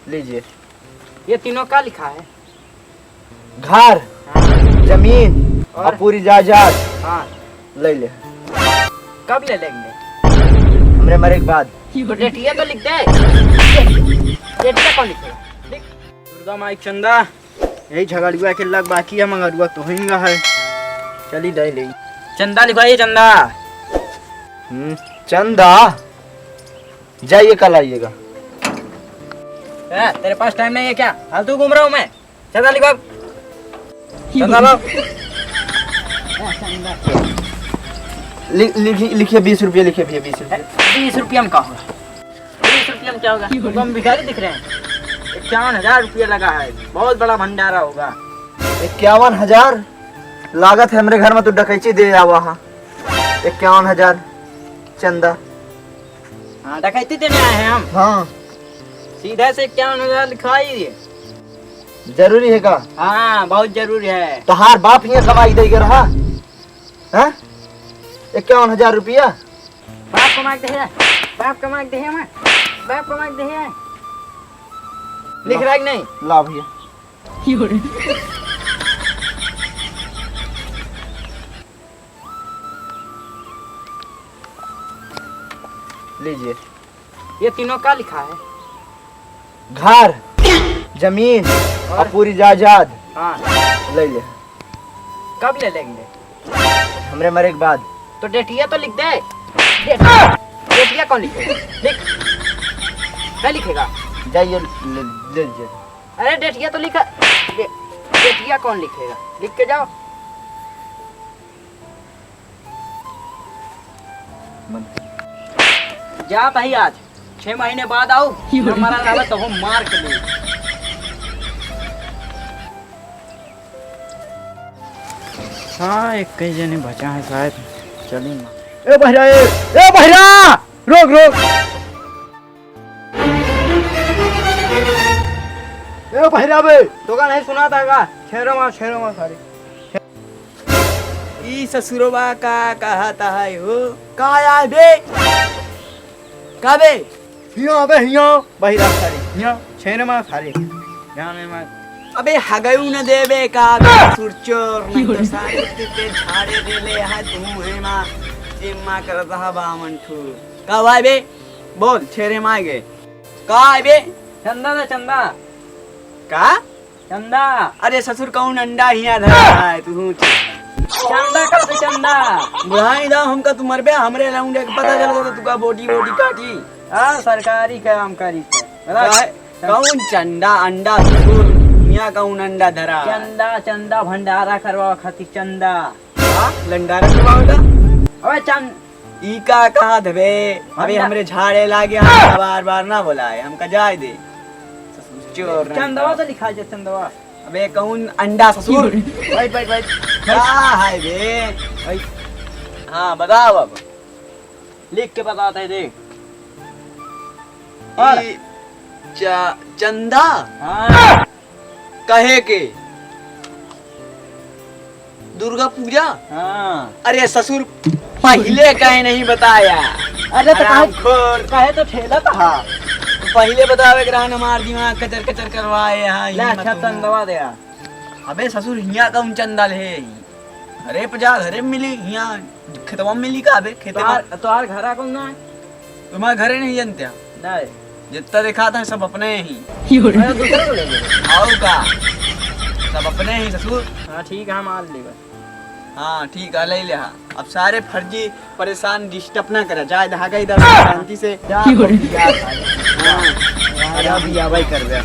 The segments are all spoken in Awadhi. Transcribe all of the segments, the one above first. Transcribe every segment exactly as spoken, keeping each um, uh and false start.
लीजिए। ये तीनों का लिखा है? घर, हाँ। जमीन और और? पूरी जायदाद। हाँ। ले ले। कब ले लेंगे? हमरे मरे के बाद। तो डेटिया तो लिख दे। डेटिया कौन लिखेगा? लिख। दुर्गा माई के चंदा। यही झगड़ुआ के लग बाकी है, मगरुआ तो होइंगा है। चली दे ले। चंदा लिखवाइए, चंदा। हम्म, चंदा। जाइए, कल आइएगा। ए, तेरे पास टाइम नहीं है क्या? फालतू घूम रहा हूँ मैं। चंदा लिखवा। चंदा लाओ। लि-, लिखिए, लिखिए, बीस रुपये लिखिए भैया, बीस रुपये। बीस रुपया में का होगा? बीस रुपया में क्या होगा? तुमको हम भिखारी दिख रहे हैं? इक्यावन हजार रुपया लगा है, बहुत बड़ा भंडारा होगा। इक्यावन हजार? लागत है हमरे घर में तो डकैती दे आवा हा। इक्यावन हजार चंदा। हाँ, डकैती देने आए हैं हम। हाँ। सीधे से इक्यावन हजार लिखवाई। जरूरी है का? हाँ, बहुत जरूरी है। तोहार बाप हियाँ कमाई दे के रहा? हाँ? इक्यावन हजार रुपया? बाप कमा के दे है, बाप कमा के दे है, हमार बाप कमा के दे है। लिख रहा है कि नहीं? ला भैया। लीजिए। ये तीनों का लिखा है? घर, जमीन और और? पूरी जायदाद। हाँ। ले ले। कब ले लेंगे? हमरे मरे के बाद। तो डेटिया तो लिख दे। डेटिया, डेटिया कौन लिखेगा? लिख। क्या लिखेगा? जाइए, ले, ले लीजिए। अरे डेटिया तो लिखा। डे-, डेटिया कौन लिखेगा? लिख के जाओ। जा भाई, आज छह महीने बाद आओ, न मरा रहबे तो हम मार के ले। हाँ, एक कई जने बचा है शायद। चली माँ। ए बहिरा, ए, ए बहिरा, रोक, रोक। ए बहिरा बे, तो का नहीं सुना था का? छेरो माँ, छेरो माँ सारी। ई ससुरवा का कहत है हो? का आय बे? का बे? हियाँ बे, हियाँ। बहिरा सारी, हियाँ, छेरो माँ सारी। ध्यान में मार। अबे हगयू न देबे का बे ससुर चोर, नहीं तो सारी तिते झाड़े दे ले है तू है माँ। जिम्मा करत हा बामन ठूर। का आय बे? बोल, छेरे माँ गे। का आय बे? चंदा दे, चंदा। का? चंदा। अरे ससुर, कौन अंडा हियाँ धरा है तू? चंदा कब से चंदा? बुढ़ाई दा हमका तू मरबे, हमरे लौंडे के पता चल गया तू का बोटी वोटी काटी। हाँ, सरकारी काम करी थे। बता। काहे? कौन चंदा अंडा ससुर? हियाँ कौन अंडा धरा? चंदा, चंदा भंडारा करवा खातिर चंदा। हाँ, लंडारा करवावे का? अबे चंद ई का कहा धबे? अबे अंडा। हमरे झाड़े लागे, हमका बार बार ना बोलाए, हमका जाए दे। ससुर चोर ना। चंदवा तो लिखा जा, चंदवा। अबे कौन अंडा ससुर? बैठ, बैठ, बैठ। का है बे? बैठ। हाँ, बताओ अब। लिख के बताते हैं, देख। और? ई चा-, चंदा? हाँ। कहे के? दुर्गा पूजा? हाँ। अरे ससुर, पहिले काहे नहीं बताया? अरे तो काहे, हरामखोर। काहे तो ठेला था? पहिले बतावे के रहन, हमार दिमाग कचर कचर करवाए यहाँ, ले, हिम्मत अच्छा, हुआ। चंदवा दे यार। अबे ससुर, हियाँ कौन चंदा ले? घरे पे जा, घरे में मिली, हियाँ खेतवा में मिली का बे? खेते में। तोहार, तोहार घरा कौन ना है? तुम्हारे घरे नहीं जानते हैं? नहीं। जितना देखा था सब अपने ही। अरे दूसरे को ले ले। आओ का? सब अपने ही ससुर। हाँ ठीक है, हम आ लेगा। हाँ ठीक है, ले ले। हाँ, अब सारे फर्जी परेशान disturb ना करा, जाए धागा इधर शांति से। जा, जा, जा। हाँ, जा, जा, भाई कर दे।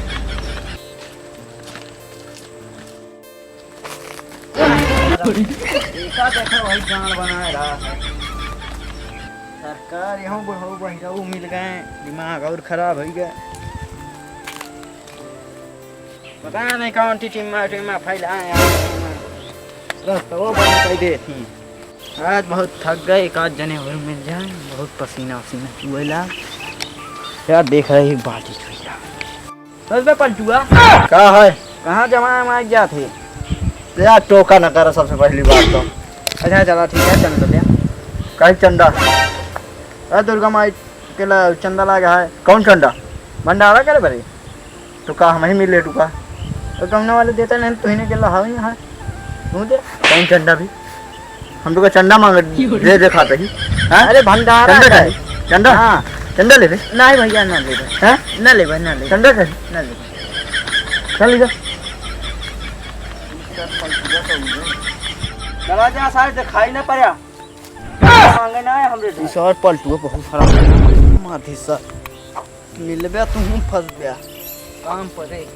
देखा, देखा, वही जान बनाए रहा है। सरकार, यहाँ बुढ़ऊ बहिरऊ मिल गए, दिमाग और खराब हो गया। पता नहीं कौन सी टीमा, टीमा फैलाए हैं। रस्तवा बंद कर दे थी। आज बहुत थक गए, एक आध जने और मिल जाए, बहुत पसीना, पसीना चुएला। यार, देख रहे एक बाल्टी चुएला। बस बे पलटुआ। का है? कहाँ जमा मार जात है? यार, टोका न करा सबसे पहली बात तो। अच्छा, चला, ठीक है, चल तो लिया। काहे चंदा? अरे, दुर्गा माई के ला-, चंदा लागा है। कौन चंदा? भंडारा करे बरे? तो का हमहीं मिल लेटू का? तो कमना वाले देता नहीं, तू ही ने के लहावे यहाँ। तू दे। कौन चंदा भी? हम तो का चंदा मांग दे, दे खाते ही। हाँ? अरे भंडारा चंदा का का है? है? चंदा? हाँ। चंदा लेबे? नहीं भैया, ना लेबे। हाँ? ना लेबे, ना लेबे। चंदा का है? ना लेबे। चल इधर। चला जा, सारे दिखाई ना पड़ा। मांगे ना है हमरे से। ई सार पलटुआ बहुत खराब है। माधी सर, मिलबे तू हूँ फंस गया। काम परे।